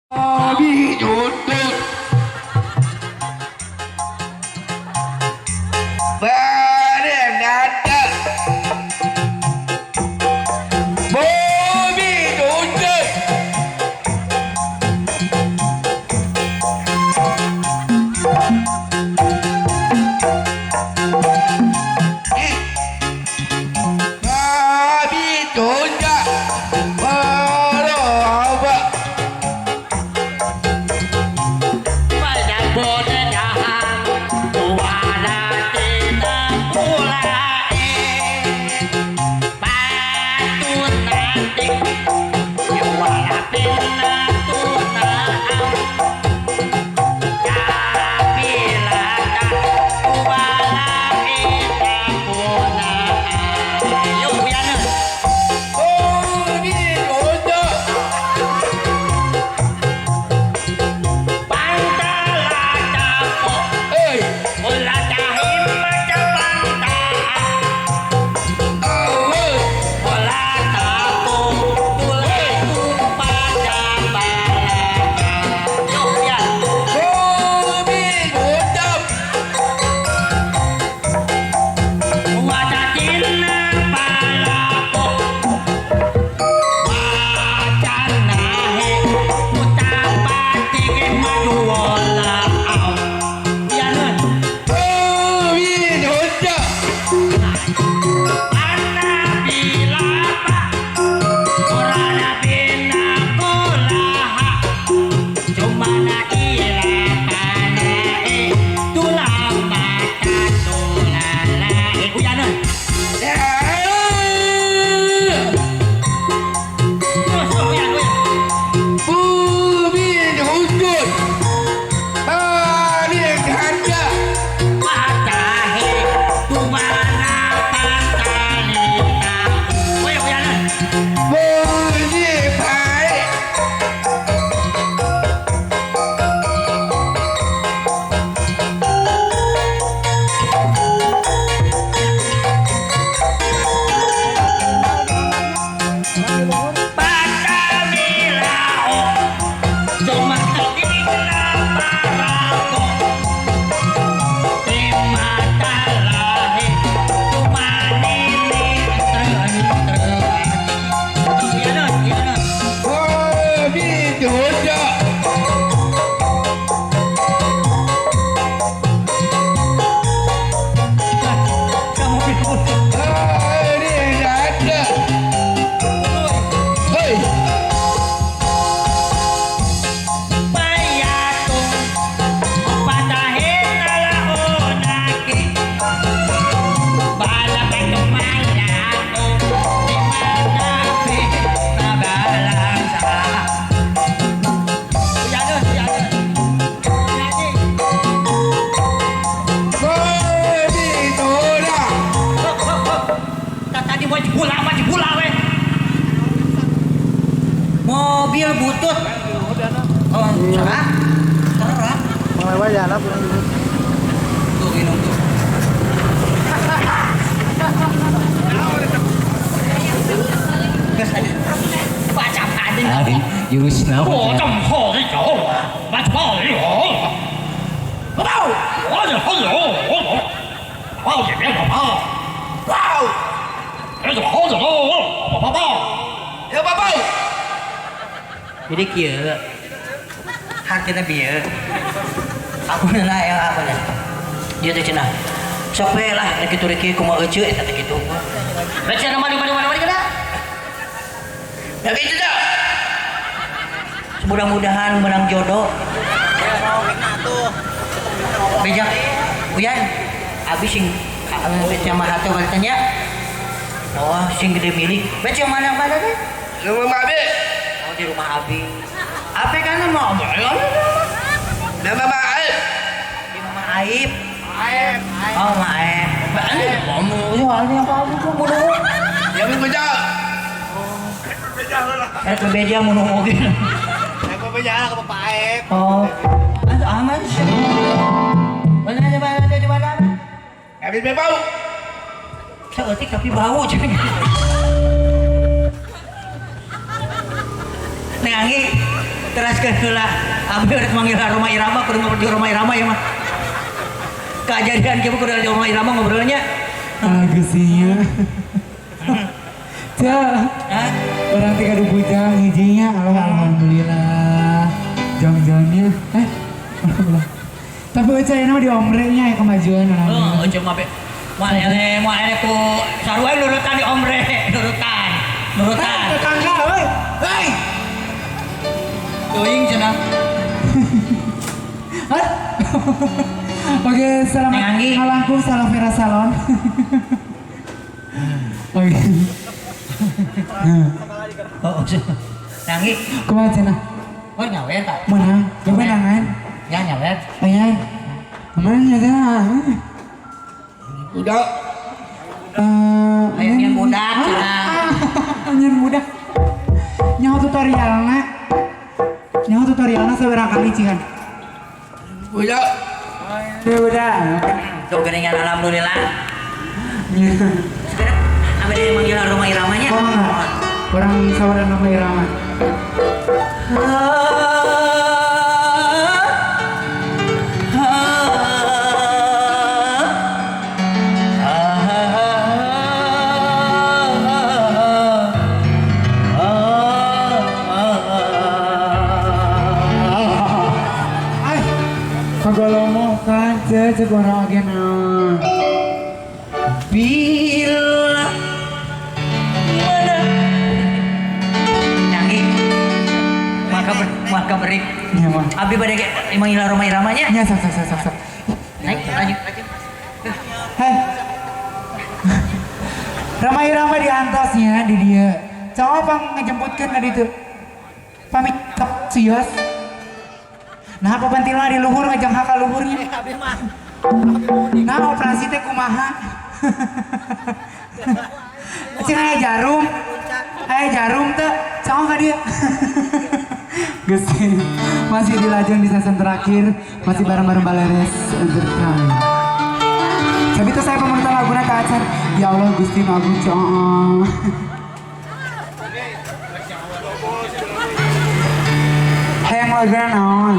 Abi jodoh. Barenada. Bobby jodoh. Babi jodoh. Baroba. Mobil butut. Oh, salah. Salah. Mau jalan pulang dulu. Tuh minum tuh. Jadi kieu hartina bieu aku na ya apa nya dia teh cenah sok we lah rek kitu rek kumaha euceu eta teh kitu rek cenah mari mari mari kana ya kitu dah. Mudah-mudahan menang jodoh. Bijak uyan abi sing sama hati balitanya wah sing gede milik baca mana-mana teh rumah abi. Oh, di rumah abi. Abi kan mau nama Mama Aib. Di Mama Aib. Aib. Oh, Mama Aib. Ini apa aku bunuh. Ya bebeja. Erek bebeja bunuh oge. Erek bebeja ke Bapak Aib. Oh. Aman sih. Mana mana mana mana. Habis bau. Saeutik tapi bau cenah. Neng Anggi. Teraskeun heula. Abdi rek manggil Rhoma Irama kudu ngobrol di Rhoma Irama ya mah. Kajadian kieu kudu di Rhoma Irama ngobrolnya. Gustinya. Cek. Hah? Orang tiga bujang hijinya, Allah alhamdulillah. Jong-jongnya, alhamdulillah. Tapi Uca ini mah di omrenya ya kemajuan alhamdulillah. Oh, Uca mah moal eleh, moal eleh ku sarua nurutan di omre, nurutan. Nurutan. Tetangga, woi. Hei. Teuing cenah. Hah? Oke, selamat Neng Anggi. ngalangkung salah Vera Salon. Oke. Oh, Nanggi. Kumaha cenah? Oh, nyawer tak? Mana? Kemenangan. Ya nyawer. Ayan. Mana cenah? Udah. Ayo nyen budak cenah. Nyen budak. Nyaho tutorialna. Nyaho tutorialna sabaraha kali cihan? Udah. Udah. Tuh geuningan alhamdulillah. Sekarang apa dia manggil Rhoma Iramanya? Oh enggak. Orang sawaran Rhoma Irama. Ay, kagolomo kan cek orang oge naon. Bila mana nyanyi maka beri Nya mah. abi bade manggil Rhoma Iramanya. Nya sok sok sok sok. Naik lanjut. Hei. Rhoma Irama di antasnya di dia. Cowok pang ngejemputkeun ka ditu. Pamit sios. Nah, apa pentilna di luhur ngejang hak luhurnya. Nah, operasi teh kumaha? Cing aya jarum. Aya jarum teh, cowok ka dia. Geus masih dilajeng di season terakhir, masih bareng-bareng Baleres Entertainment. Tapi itu saya pemerintah laguna ka acan. Ya Allah Gusti nu Agung cowok. Hayang laguna naon?